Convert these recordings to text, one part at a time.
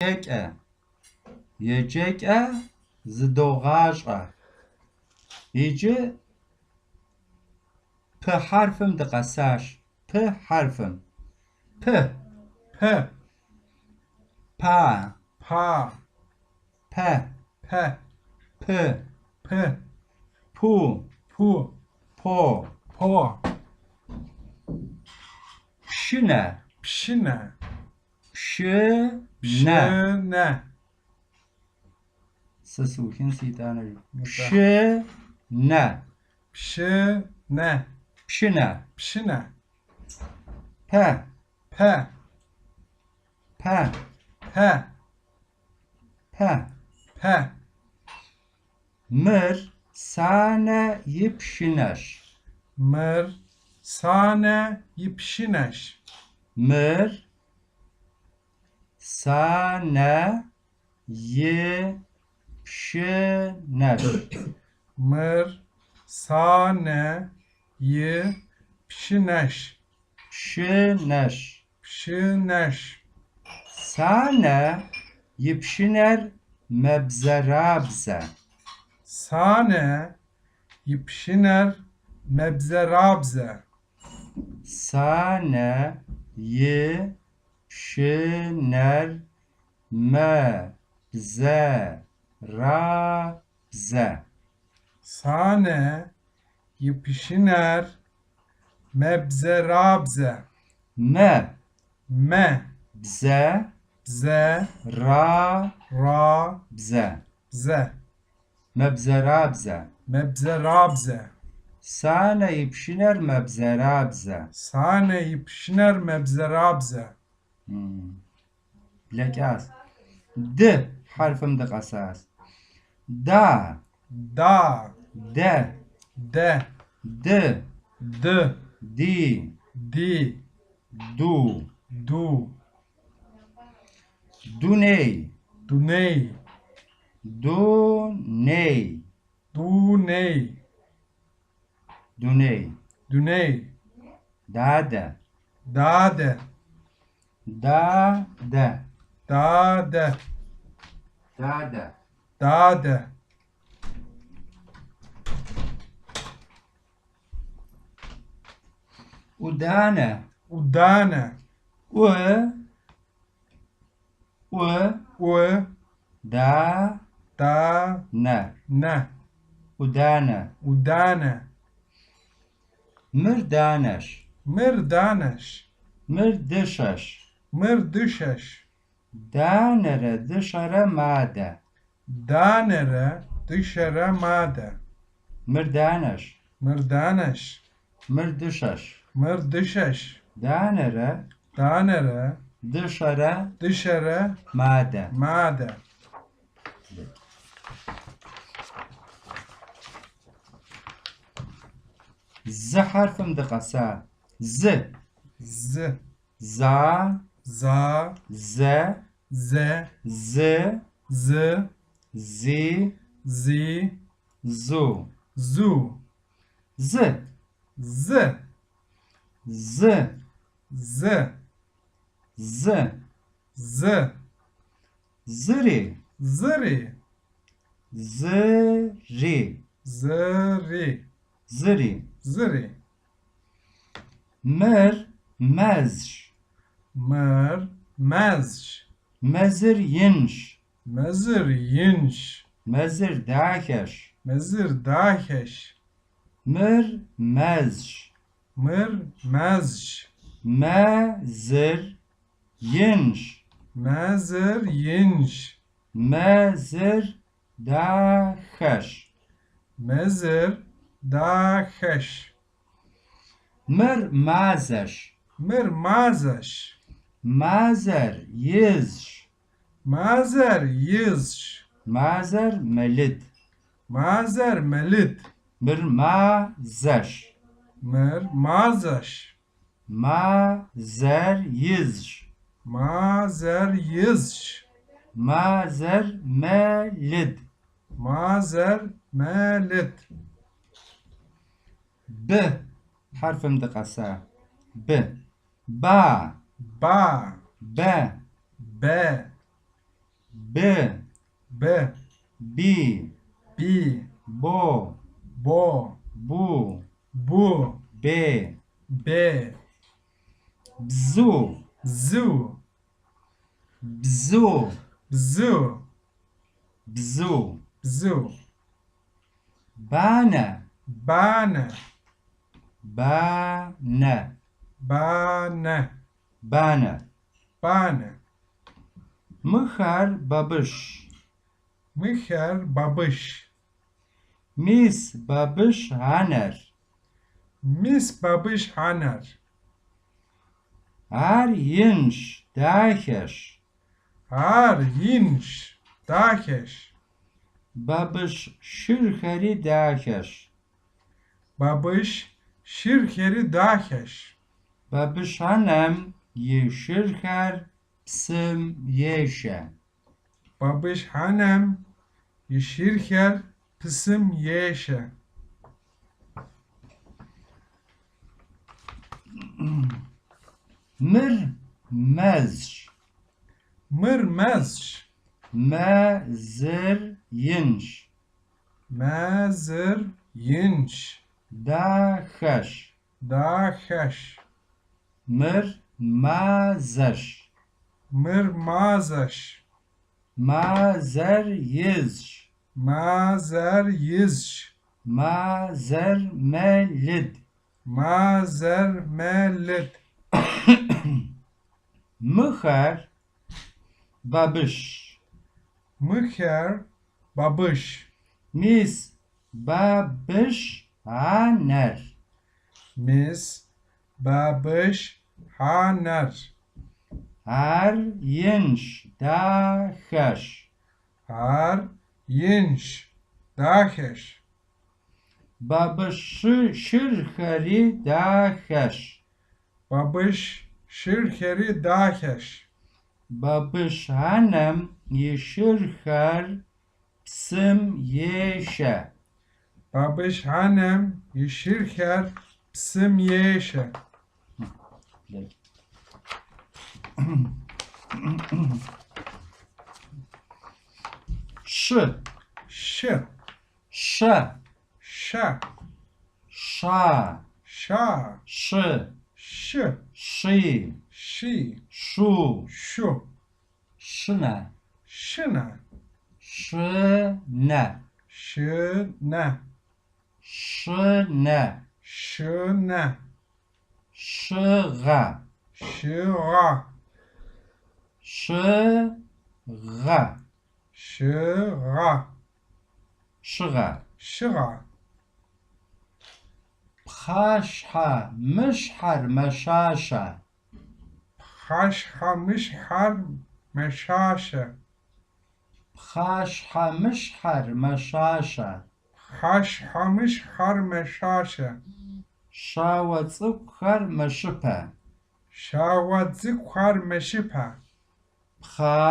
Еджэкӏэ. Еджэкӏэ зыдогъащӏэ. Иджы П хьэрфым дыкъэсащ. П хьэрфым. П. П. Па. Па. Пэ. Пэ. Пы. Пы. Пу. Пу. По. По. Пшынэ. Пшынэ. Пшынэ. Пшынэ. Сэ сыухынси итӏанэ. Пшынэ. Пшынэ. Пшынэ. Пшынэ. Пэ. Пэ. Пэ. Пэ. Пэ. Пэ. Мыр Санэ и пшынэщ. Мыр Санэ и пшынэщ. Мыр Санэ и пшынэщ. Мыр Санэ и пшынэщ. Пшынэщ. Пшынэщ. Санэ и пшынэр мэбзэрабзэ. Санэ и пшынэр мэбзэрабзэ. Санэ и пшынэр мэбзэрабзэ. Санэ и пшынэр мэбзэрабзэ. Мэ. Мэ. Бзэ. Бзэ. Ра. Ра. Бзэ. Бзэ. Мэбзэрабзэ. Мэбзэрабзэ. Санэ и пшынэр мэбзэрабзэ. Санэ и пшынэр мэбзэрабзэ. Блэкӏащ. Д хьэрфым дыкъэсащ. Да. Да. Дэ. Дэ. Ды. Ды. Ди. Ди. Ду. Ду. Дуней. Дуней. Дуней. Дуней. Дуней. Дуней. Дадэ. Дадэ. Дадэ. Дадэ. Дадэ. Дадэ. Ӏуданэ. Ӏуданэ. ӏу. ӏу. ӏу. Да. Да. Нэ. Нэ. ӏуданэ. ӏуданэ. Мыр данэщ. Мыр данэщ. Мыр дыщэщ. Мыр дыщэщ. Данэрэ дыщэрэ мадэ. Данэрэ дыщэрэ мадэ. Мыр данэщ. Мыр данэщ. Мыр дыщэщ. Мыр дыщэщ. Данэрэ Данэрэ дыщэрэ дыщэрэ мадэ. Мадэ. Зы хьэрфым дыкъэса. Зы. Зы. За. За. Зэ. Зэ. Зы. Зы. Зи. Зи. Зу. Зу. Зы. Зы. Зы. Зы. Зы. Зы. Зыри. Зыри. Зыри. Зыри. Зыри. Зыри. Мыр мэзщ. Мыр мэзщ. Мэзыр инщ. Мэзыр инщ. Мэзыр дахэщ. Мэзыр дахэщ. Мыр мэзщ. Мыр мэзщ. Мэзыр инщ. Мэзыр инщ. Мэзыр дахэщ. Мэзыр дахэщ. Мыр мазэщ. Мыр мазэщ. Мазэр изщ. Мазэр изщ. Мазэр мэлыд. Мазэр мэлыд. Мыр мазэщ. Мыр мазэщ. Мазэр изщ. Мазэр изщ. Мазэр мэлыд. Мазэр мэлыд. Б хьэрфым дыкъэса. Б. Ба. Ба. Бэ. Бэ. Бы, Б, би, Би, бо, Бо, бу, Бу, бе. Бе. Бзу, Бзу, бзу, Бзу, бзу. Бзу. Банэ, Банэ, банэ, Банэ, банэ. Банэ. Мыхэр бабыщ. Мыхэр бабыщ. Мис бабыщ анэр. Мис бабыщ анэр. Ар инщ, дахэщ. Ар инщ, дахэщ. Бабыщ шырхэри дахэщ. Бабыщ шырхэри дахэщ. Бабыщ анэм и шырхэр псым ешэ. Бабыщ анэм и шырхэр псым ешэ. Мыр мэзщ. Мыр мэзщ. Мэзыр инщ. Мэзыр инщ. Дахэщ. Дахэщ. Мыр мазэщ. Мыр мазэщ. Мазэр изщ. Мазэр изщ. Мазэр мэлыд. Мазэр мэлыд. Мыхэр бабыщ. Мыхэр бабыщ. Мис бабыщ анэр. Мис бабыщ анэр. Ар инщ, дахэщ. Ар инщ, дахэщ. Бабыщ шырхэри дахэщ. Бабыщ шырхэри дахэщ. Бабыщ анэм и шырхэр псым ешэ. Бабыщ анэм и шырхэр псым ешэ. Щы. Щы. Щэ. Щэ. Ща. Ща. Щы. Щы. Щи. Щи. Щу. Щу. Щынэ. Щынэ. Щынэ. Щынэ. Щынэ. Щынэ. Щыгъэ. Щыгъэ. Щыгъэ. Щыгъэ. Щыгъэ. Щыгъэ. Пхъэщхьэмыщхьэр мэщащэ. Пхъэщхьэмыщхьэр мэщащэ. Пхъэщхьэмыщхьэр мэщащэ. Пхъэщхьэмыщхьэр мэщащэ. Щауэ цӏыкӏухэр мэщыпэ. Щауэ цӏыкӏухэр мэщыпэ. Пхъэ.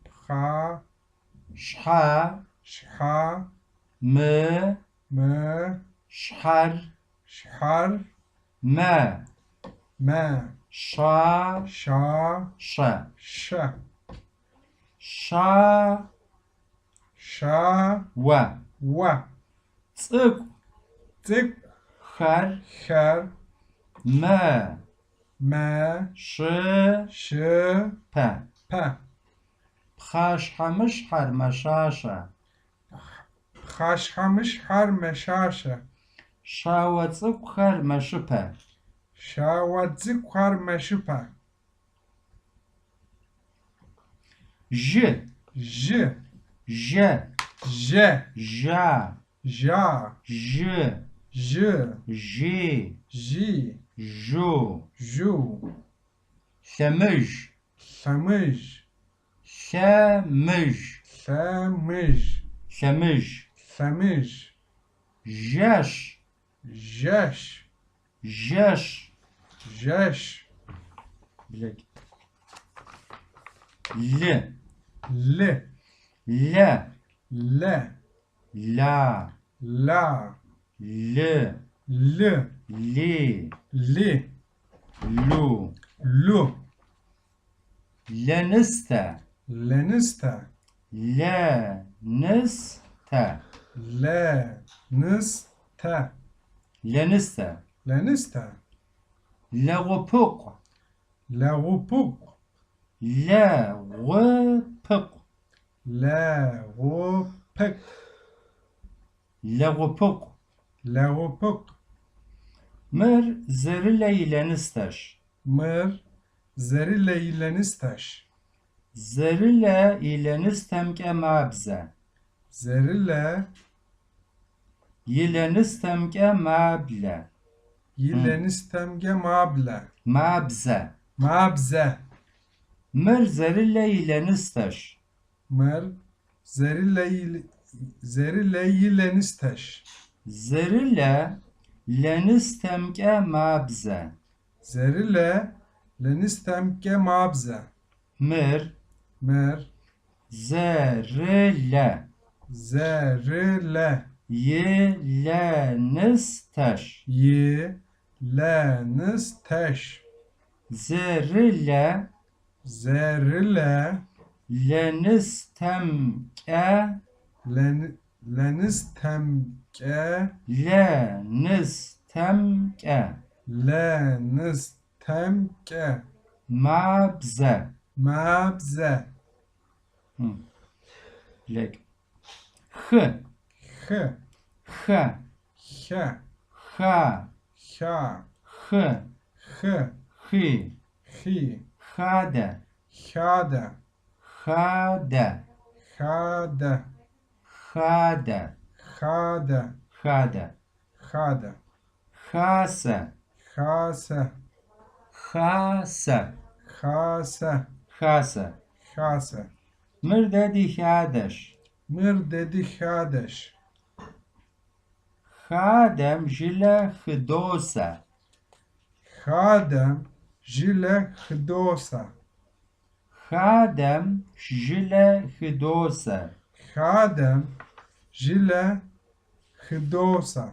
Пхъэ. Щхьэ. Щхьэ. Мы. Мы. Щхьэр. Щхьэр. Мэ. Мэ. Ща. Ща. Щэ. Щэ. Ща. Ща. Уэ. Уэ. Цӏыкӏу. Цӏыкӏу. Хэр. Хэр. Мэ. Мэ. Щы. Щы. Пэ. Пэ. Пхъэщхьэмыщхьэр мэщащэ. Пхъэщхьэмыщхьэр мэщащэ. Щауэ цӏыкӏухэр мэщыпэ. Щауэ цӏыкӏухэр мэщыпэ. Жьы. Жьы. Жьэ. Жьэ. Жьа. Жьа. Жьы. Жьы. Жьи. Жьи. Жьу. Жьу. Лъэмыж. Лъэмыж. Лъэмыж. Лъэмыж. Лъэмыж. Лъэмыж. Жэщ. Жэщ. Жэщ. Жэщ. Блэкӏ. Лы. Лы. Лэ. Лэ. Ла. Ла. Лы. Лы. Ли. Ли. Лу. Лу. Лэныстэ. Лэныстэ. Лэ, ныс, тэ. Лэ, ныс, тэ. Лэныстэ. Лэныстэ. Лэгъупыкъу. Лэгъупыкъу. Лэ, гъу, пыкъу. Лэ, гъу, пыкъу. Лэгъупыкъу. Лэгъупыкъу. Мыр Зэрылэ и лэныстэщ. Мыр Зэрылэ и лэныстэщ. Зэрылэ и лэныстэмкӏэ мабзэ. Зэрылэ и лэныстэмкӏэ маблэ. И лэныстэмкӏэ маблэ. Мабзэ. Мабзэ. Мыр Зэрылэ и лэныстэщ. Мыр Зэрылэ и лэныстэщ. Зэрылэ лэныстэмкӏэ мабзэ. Зэрылэ лэныстэмкӏэ мабзэ. Мыр Мыр Зэрылэ Зэрылэ и лэныстэщ. И лэныстэщ. Зэрылэ Зэрылэ лэныстэмкӏэ Лэныстэмкӏэ лэныстэмкӏэ Лэныстэмкӏэ мабзэ. Мабзэ. Блэкӏ. Хы. Хы. Хэ. Хэ. Ха. Ха. Хы. Хы. Хи. Хи. Хадэ. Хадэ. Хадэ. Хадэ. Хадэ. Хадэ. Хадэ. Хадэ. Хасэ. Хасэ. Хасэ. Хасэ. Хасэ. Хасэ. Мыр дэ ди хадэщ. Мыр дэ ди хадэщ. Хадэм жылэ хыдосэ. Хадэм жылэ хыдосэ. Хадэм жылэ хыдосэ. Хадэм жылэ хыдосэ.